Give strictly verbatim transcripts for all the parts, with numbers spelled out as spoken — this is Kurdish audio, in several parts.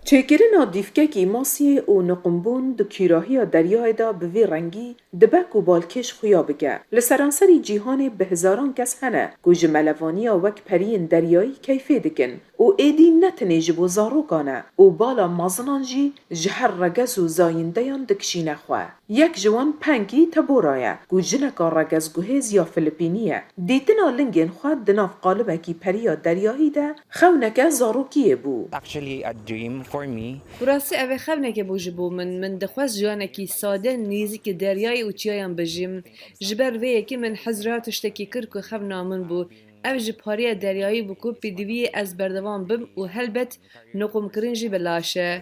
Çêkirina dîvkekî masiyê û nuqunbûn di kîrahiya deryayê de bi vî rengî dibe ku balkêş xuya bike. Li seranserî cîhanê bi hezaran kes hene ku ji melevaniya wek periyên deryayî keyfê dikin û êdî ne tenê ji bo zarokan e û bala mezinan jî ji her regez û zayîndeyan dikişîne xwe. Yek ji wan Penki Tabora ye, ku jineka regezguhêz ya Filipînî ye. Dîtina lingên xwe di nav qalibekî periya deryayî de xewneke zarokiyê bû. Actually a dream for me. Bi rastî ev ê xewnekê bû ji bo min. Min dixwest jiyanekî sade nêzîkî deryayê û çiyayan bijîm. Ji ber vê yekê min hez ra tiştekî kir ku xewna min bû. Ev ji pariya deryayî bû ku pêdiviyê ez berdewam bim û helbet nuqumkirin jî belaş e.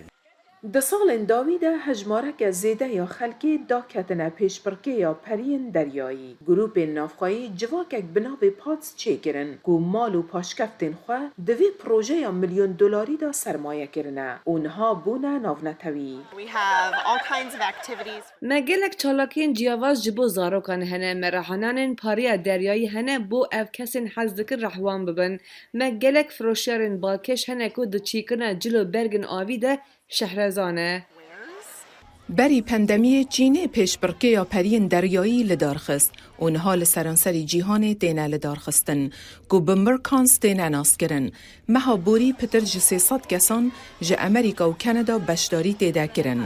Di salên dawî de hejmareke zêde ya xelkê daketine pêşbirkê ya periyên deryayî. Grûpên navxweyî civakek bi navê PADS çêkirin ku mal û paşkeftên xwe di vê projeya milyon dolarî de sermaye kirine û niha bûne navnetewî. We have all kinds of activities. Me gelek çalakiyên ciyawaz ji bo zarokan hene. Me rahananên pariya deryayî hene bo ev kesên hez dikin rehwan bibin. Me gelek firoşyarên balkêş hene ku di çêkirina cil û bergên avî de şehreza ne. Berî pandemiyê Çînê pêşbirkêya periyên deryayî li dar xist û niha li seranserî cîhanê têne lidarxistin, ku bi Mirkans têne naskirin. Meha borî pitir ji sê sed kesan ji Amerîka û Kanada beşdarî tê de kirin.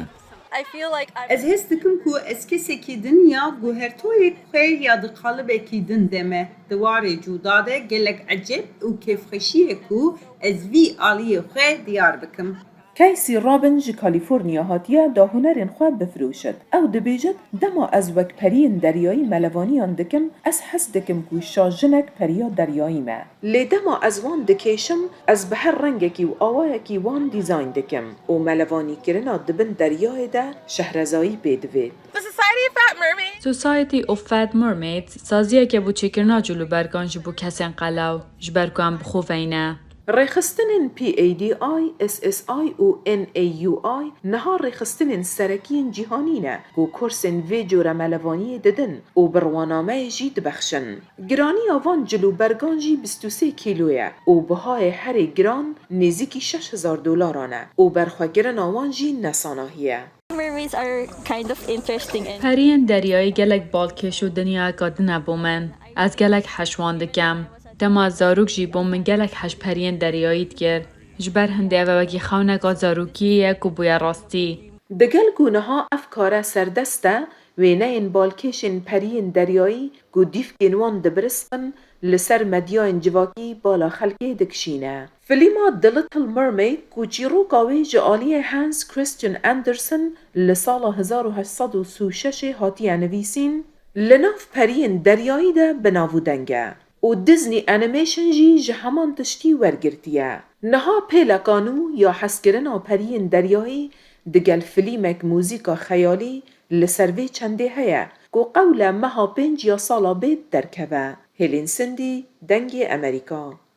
Ez hêz dikim ku ez kesekî din ya guhertoyê xwe ya di qalibekî din de me di warê cuda de gelek ecêb û kêfxweşiyê ku ez vî aliyê xwe diyar bikim. Casey Robin ji California hatiye da hunerên xwe bifiroşit. Ew dibêjit, dema ez wek periyên deryayî melevaniyan dikim, ez hez dikim ku şajinek periya deryayî me. Lê dema ez wan dikêşim, ez bi her rengekî û awayekî wan dîzayn dikim û melevanîkirina di bin deryayê de şehrezayî pê divê. The Society of Fat Mermaids. Society of Fat Mermaids saziyeke bo çêkirina cil û bergan ji bo kesên qelew, ji ber ku em bi xwe ve ne. Rêxistinên P A D I, S S I û N A U I niha rêxistinên serekî yên cîhanî ne ku kursên vê cure melevaniyê didin û birwanameyê jî dibexşin. Giraniya van cil û bergan jî bîst û sê kîlo ye û bihayê herê giran nêzîkî şeş hezar dolaran e û berxwekirina wan jî nesanahî ye. Mermaids are kind of interesting and Periyên deryayî gelek balkêş û dinyayeka din e bo min. Ez gelek hej wan dikim. Dema zarok jî bo min gelek hej periyên deryayî dikir. Ji ber hindê ev wekî xewneka zarokiyê ye ku bûye rastî. Digel ku niha ev kare serdest e, wêneyên balkêşên periyên deryayî ku dîvkên wan dibiristin, li ser medyayên civakî bala xelkê dikişîne. Filîma The Little Mermaid ku çîroka wê ji aliyê Hans Christian Andersen li sala hezar û heşt sed û sî û şeş hatiye nivîsîn, li nav periyên deryayî de bi nav û deng e û Disney Animation jî ji heman tiştî wergirtiye. Niha pêleka nû ya hezkirina periyên deryayî digel filîmek muzîka xeyalî li ser vê çendê heye ku qewle meha pênc ya sala bê derkeve. Hêlîn Sindî, Dengê Emerîka.